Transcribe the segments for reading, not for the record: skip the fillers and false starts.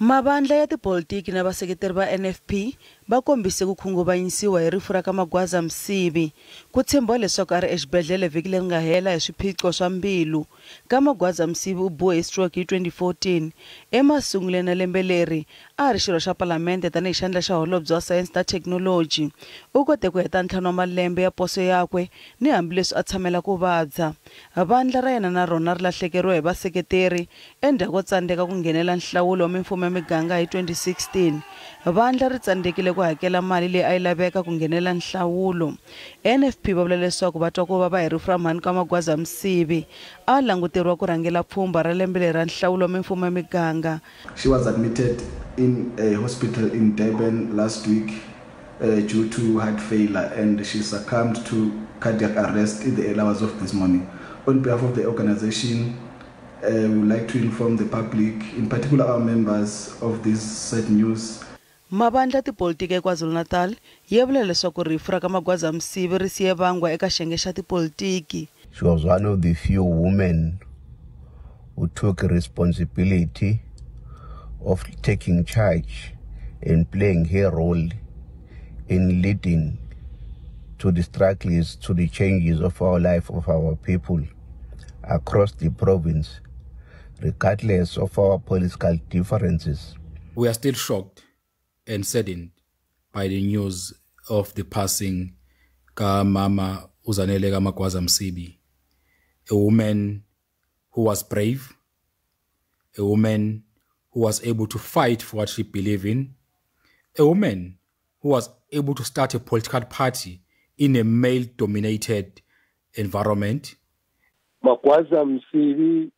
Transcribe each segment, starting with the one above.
Mavandla ya tipolitiki na vaseketeri va NFP va kombise ku khunguvanyisiwa hi rifu ra ka Magwaza-Msibi. Ku tshembiwa leswaku a ri exibedhlele vhiki leri nga hela hi swiphiqo swa mbilu. Ka Magwaza-Msibi u biwe hi stroke hi 2014. Emasunguleni ya lembe leri, a ha ri xirho xa palamende tanihi xandla xa holobye wa sayense na thekinoloji. U kote ku heta ntlhanu wa malembe ya poso yakwe ni hambileswi a tshamela ku vabya. Vandla ra yena na rona ri lahlekeriwe hi vaseketeri endzhaku ko tsandzeka ku nghenela nhlawulo wa mimfumo ya miganga hi 2016. Vandla ri tsandzekile ku hakela mali leyi a yi laveka ku nghenela nhlawulo. NFP va vula leswaku va twa ku vava hi rifu ra mhani ka Magwaza-Msibi. A languteriwa ku rhangela pfhumba ra lembe leri ra nhlawulo wa mimfumo ya miganga. She was admitted in a hospital in Durban last week due to heart failure and she succumbed to cardiac arrest in the early hours of this morning. On behalf of the organization, we would like to inform the public, in particular our members, of this sad news. Mavandla ya tipolitiki eKwaZulu-Natal ya vula leswaku rifu ra ka Magwaza-Msibi ri siye vangwa eka xiyenge xa tipolitiki. She was one of the few women who took responsibility of taking charge and playing her role in leading to the struggles, to the changes of our life, of our people across the province, regardless of our political differences. We are still shocked and saddened by the news of the passing ka Mama uZanele kaMagwaza Msibi, a woman who was brave, a woman who was able to fight for what she believed in, a woman who was able to start a political party in a male-dominated environment. Magwaza Msibi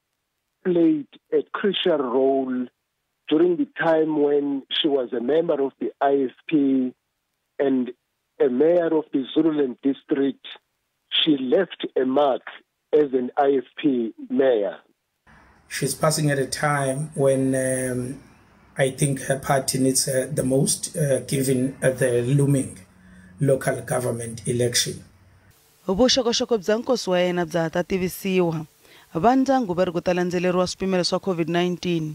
played a crucial role during the time when she was a member of the IFP and a mayor of the Zululand district. She left a mark as an IFP mayor. She's passing at a time when I think her party needs her the most, given the looming local government election. Vuxokoxoko bya nkosi wa yena bya ha ta tivisiwa. Va ndyangu va ri ku ta landzeleriwa swipimelo swa COVID-19.